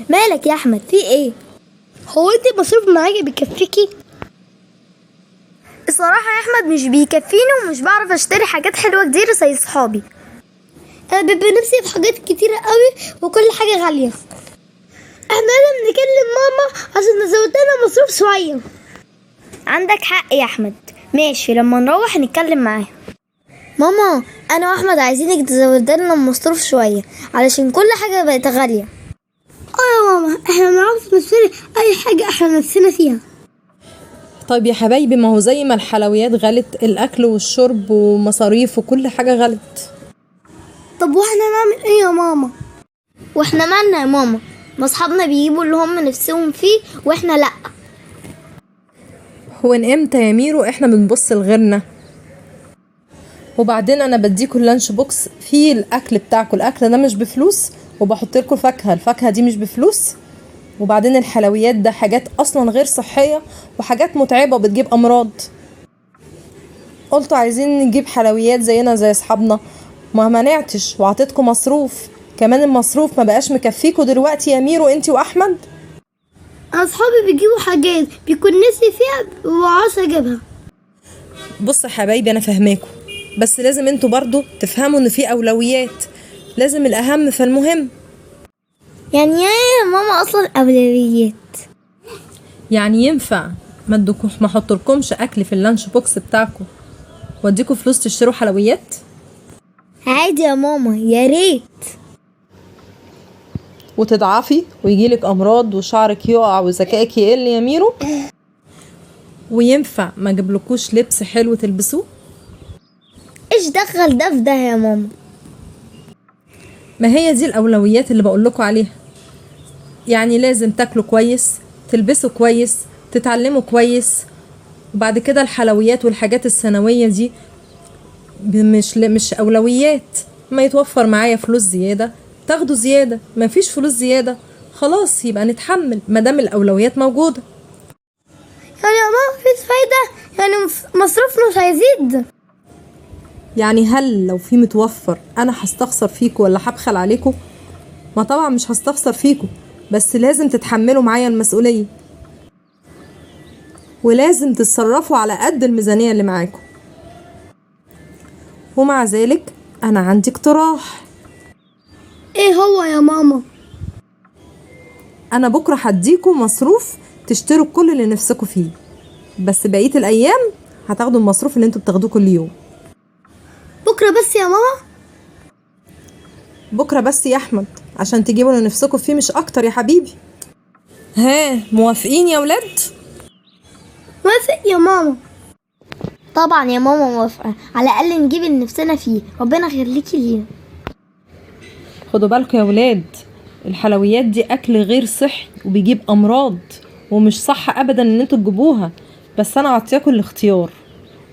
مالك يا احمد، في ايه؟ هو انت المصروف معاكي بيكفيكي؟ الصراحة يا احمد مش بيكفيني، ومش بعرف اشتري حاجات حلوة كتير زي صحابي. انا بيبقى نفسي في حاجات كتيرة قوي وكل حاجة غالية. احنا لازم نكلم ماما عشان تزود لنا مصروف شوية. عندك حق يا احمد، ماشي لما نروح نتكلم معاها. ماما، انا واحمد عايزينك تزود لنا المصروف شوية علشان كل حاجة بقت غالية. اه يا ماما، احنا بنعرف نشتري اي حاجة احنا نفسنا فيها. طيب يا حبايبي، ما هو زي ما الحلويات غلت، الاكل والشرب ومصاريف وكل حاجة غلت. طب واحنا نعمل ايه يا ماما؟ واحنا مالنا يا ماما؟ ما اصحابنا بيجيبوا اللي هم نفسهم فيه واحنا لا. هو من امتى يا ميرو احنا بنبص لغيرنا؟ وبعدين انا بديكوا ال lunch box فيه الاكل بتاعكم، الاكل ده مش بفلوس، وبحط لكم فاكهة، الفاكهة دي مش بفلوس. وبعدين الحلويات ده حاجات اصلا غير صحية وحاجات متعبة وبتجيب امراض. قلتوا عايزين نجيب حلويات زينا زي اصحابنا، ما منعتش وعطيتكم مصروف كمان. المصروف ما بقاش مكفيكوا دلوقتي يا ميرو انتي واحمد. انا اصحابي بيجيبوا حاجات بيكون نفسي فيها وعاوزة اجيبها. بص يا حبايبي، انا فاهماكوا، بس لازم انتوا برضو تفهموا ان في اولويات، لازم الاهم فالمهم. يعني ايه يا ماما اصلا اولويات؟ يعني ينفع ما احطلكمش اكل في ال lunch box بتاعكم واديكوا فلوس تشتروا حلويات؟ عادي يا ماما، يا ريت. وتضعفي ويجيلك امراض وشعرك يقع وذكائك يقل يا ميرو. وينفع ما اجيبلكوش لبس حلو تلبسوه؟ ايش دخل ده في ده يا ماما؟ ما هي دي الاولويات اللي بقولكوا عليها. يعني لازم تاكلوا كويس، تلبسوا كويس، تتعلموا كويس، وبعد كده الحلويات والحاجات الثانوية دي مش اولويات. ما يتوفر معايا فلوس زيادة تاخدوا زيادة، ما فيش فلوس زيادة خلاص يبقى نتحمل ما دام الاولويات موجودة. يعني يا ماما مفيش فايدة؟ يعني مصروفنا مش هيزيد؟ يعني هل لو في متوفر انا هستخسر فيكوا ولا هبخل عليكوا؟ ما طبعا مش هستخسر فيكوا، بس لازم تتحملوا معايا المسؤولية، ولازم تتصرفوا على قد الميزانية اللي معاكوا. ومع ذلك انا عندي اقتراح. ايه هو يا ماما؟ انا بكرة هديكوا مصروف تشتروا كل اللي نفسكوا فيه، بس بقية الايام هتاخدوا المصروف اللي انتوا بتاخدوه كل يوم. بكرة بس يا ماما؟ بكرة بس يا احمد، عشان تجيبوا اللي نفسكوا فيه مش اكتر يا حبيبي. ها، موافقين يا ولاد؟ موافق يا ماما. طبعا يا ماما موافقة، على الاقل نجيب اللي نفسنا فيه، ربنا يخليكي لينا. خدوا بالكم يا ولاد، الحلويات دي اكل غير صحي وبيجيب امراض، ومش صح ابدا ان انتوا تجيبوها، بس انا عطياكم الاختيار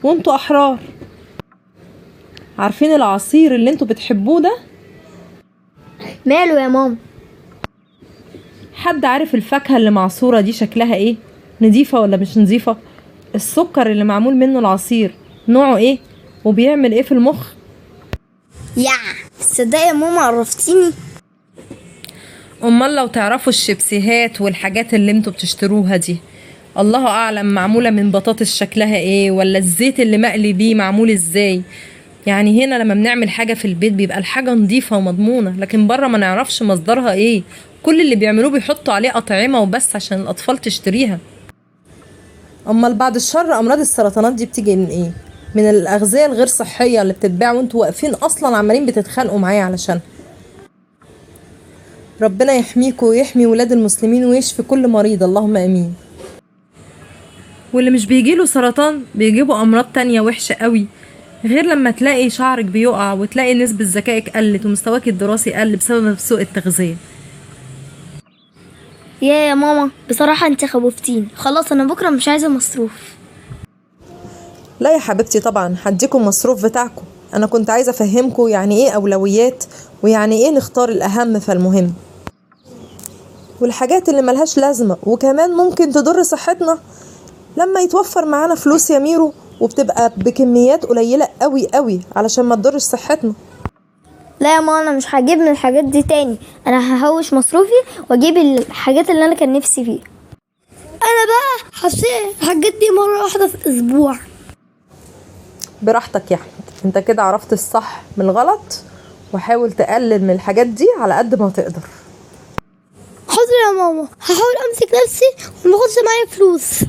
وانتوا احرار. عارفين العصير اللي انتوا بتحبوه ده؟ ماله يا ماما؟ حد عارف الفاكهة اللي معصورة دي شكلها ايه؟ نظيفة ولا مش نظيفة؟ السكر اللي معمول منه العصير نوعه ايه؟ وبيعمل ايه في المخ؟ يا تصدقي يا ماما عرفتيني. امال لو تعرفوا الشيبسيهات والحاجات اللي انتوا بتشتروها دي، الله اعلم معمولة من بطاطس شكلها ايه، ولا الزيت اللي مقلي بيه معمول ازاي. يعني هنا لما بنعمل حاجة في البيت بيبقى الحاجة نظيفة ومضمونة، لكن بره ما نعرفش مصدرها ايه. كل اللي بيعملوه بيحطوا عليه أطعمة وبس عشان الأطفال تشتريها. امال بعد الشر امراض السرطانات دي بتيجي من ايه؟ من الاغذية الغير صحية اللي بتتباع وانتوا واقفين اصلا عمالين بتتخانقوا معايا علشان. ربنا يحميكوا ويحمي ولاد المسلمين ويشفي كل مريض، اللهم امين. واللي مش بيجيله سرطان بيجيبوا امراض تانية وحشة قوي، غير لما تلاقي شعرك بيقع وتلاقي نسبة ذكائك قلت ومستواك الدراسي قل بسبب سوء التغذية. يا ماما بصراحة انت خوفتيني، خلاص انا بكرة مش عايزة مصروف. لا يا حبيبتي طبعا هديكم مصروف بتاعكم، انا كنت عايزة افهمكم يعني ايه اولويات ويعني ايه نختار الاهم فالمهم، والحاجات اللي ملهاش لازمة وكمان ممكن تضر صحتنا. لما يتوفر معانا فلوس يا ميرو وبتبقى بكميات قليلة قوي قوي علشان ما تضرش صحتنا. لا يا ماما، انا مش هجيب من الحاجات دي تاني. انا هحوش مصروفي واجيب الحاجات اللي انا كان نفسي فيها. انا بقى هشتري الحاجات دي مرة واحدة في الاسبوع. براحتك يا احمد، انت كده عرفت الصح من الغلط، وحاول تقلل من الحاجات دي على قد ما تقدر. حاضر يا ماما، هحاول امسك نفسي وما اخدش معايا فلوس.